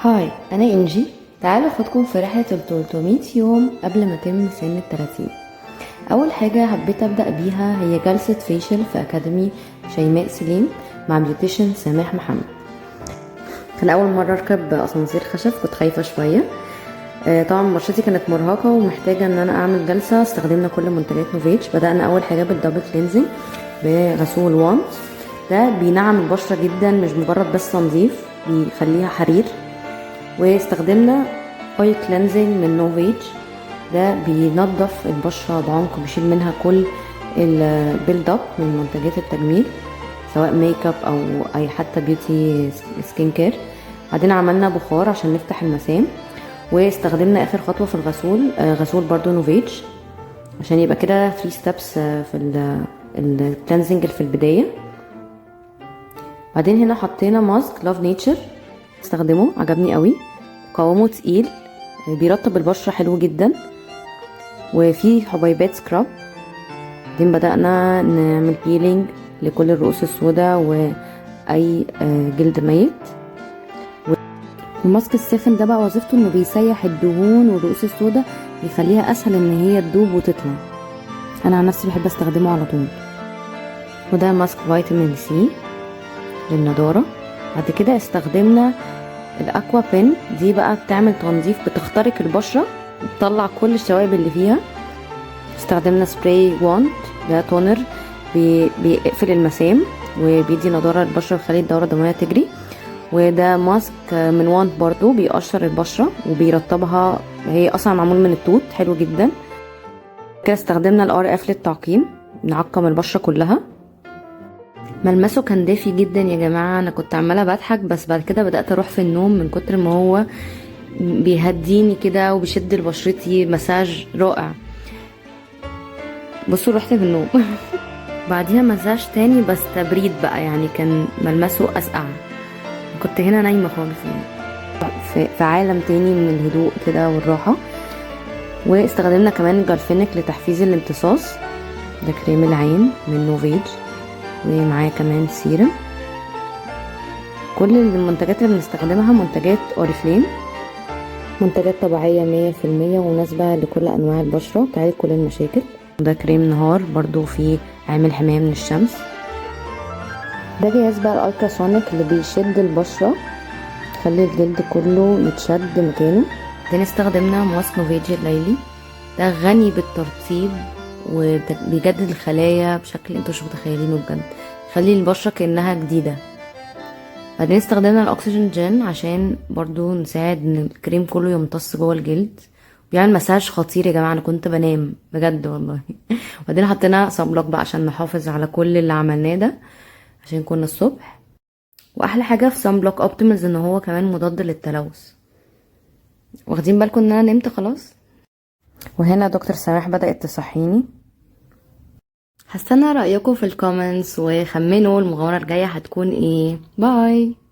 Hi، أنا إنجي. تعالوا أخدكم في رحلة ال 300 يوم قبل ما أتم سن ال 30. أول حاجة حبيت أبدأ بيها هي جلسة facial في academy شيماء سليم مع beautician سماح محمد. كان أول مرة أركب أسانسير خشب، كنت خايفة شوية. طبعا بشرتي كانت مرهقة ومحتاجة ان انا اعمل جلسة. استخدمنا كل منتجات نوفيج. بدأنا اول حاجة بال double cleansing بغسول وانت، ده بينعم البشرة جدا، مش مجرد بس تنظيف، بيخليها حرير. واستخدمنا oil cleansing من نوفيج، ده بينظف البشرة بعمق، بيشيل منها كل ال build up من منتجات التجميل، سواء ميك اب او اي حتى beauty skin care. بعدين عملنا بخار عشان نفتح المسام، واستخدمنا اخر خطوة في الغسول غسول برضو نوفيج، عشان يبقى كده 3 steps في ال cleansing في البدايه. بعدين هنا حطينا mask Love Nature، استخدمه عجبني قوي، قوامه تقيل، بيرطب البشرة حلو جدا، وفيه حبيبات scrub. بعدين بدأنا نعمل peeling لكل الرؤوس السوداء واي جلد ميت. ال mask الساخن ده بقى وظيفته انه بيسيح الدهون والرؤوس السوداء، بيخليها اسهل ان هي تدوب وتطلع. انا عن نفسي بحب استخدمه على طول. وده mask vitamin C للنضارة. بعد كده استخدمنا ال aqua pen، دي بقى بتعمل تنظيف، بتخترق البشرة وتطلع كل الشوائب اللي فيها. استخدمنا سبراي وانت، ده toner بيقفل المسام وبيدي نضارة للبشرة ويخلي الدورة الدموية تجري. وده mask من وانت برضو، بيقشر البشرة وبيرطبها، هي اصلا معمول من التوت، حلو جدا. كده استخدمنا ال RF للتعقيم، نعقم البشرة كلها. ملمسه كان دافي جدا يا جماعة، انا كنت عمالة بضحك، بس بعد كده بدأت اروح في النوم من كتر ما هو بيهديني كده وبيشد لبشرتي، مساج رائع. بصوا، رحت في النوم. بعديها مساج تاني بس تبريد بقى، يعني كان ملمسه اسقع. كنت هنا نايمة خالص، يعني في عالم تاني من الهدوء كده والراحة. واستخدمنا كمان Galvanic لتحفيز الامتصاص. ده كريم العين من نوفيج، ومعاه كمان سيرم. كل المنتجات اللي بنستخدمها منتجات اوريفليم، منتجات طبيعية 100% ومناسبة لكل أنواع البشرة، تعالج كل المشاكل. ده كريم نهار برضو فيه عامل حماية من الشمس. ده جهاز بقى ال ultrasonic اللي بيشد البشرة، يخلي الجلد كله يتشد مكانه. بعدين استخدمنا mask نوفيج الليلي، ده غني بالترطيب وبيجدد الخلايا بشكل انتوا مش متخيلينه بجد، يخلي البشرة كأنها جديدة. بعدين استخدمنا ال oxygen gel عشان برضو نساعد ان الكريم كله يمتص جوه الجلد. بيعمل مساج خطير يا جماعة، انا كنت بنام بجد والله. وبعدين حطينا sunblock بقى عشان نحافظ على كل اللي عملناه ده، عشان كنا الصبح. واحلى حاجة في sunblock Optimals ان هو كمان مضاد للتلوث. واخدين بالكم ان انا نمت خلاص؟ وهنا دكتور سماح بدأت تصحيني. هستنى رأيكم في ال comments، وخمنوا المغامرة الجاية هتكون ايه. bye.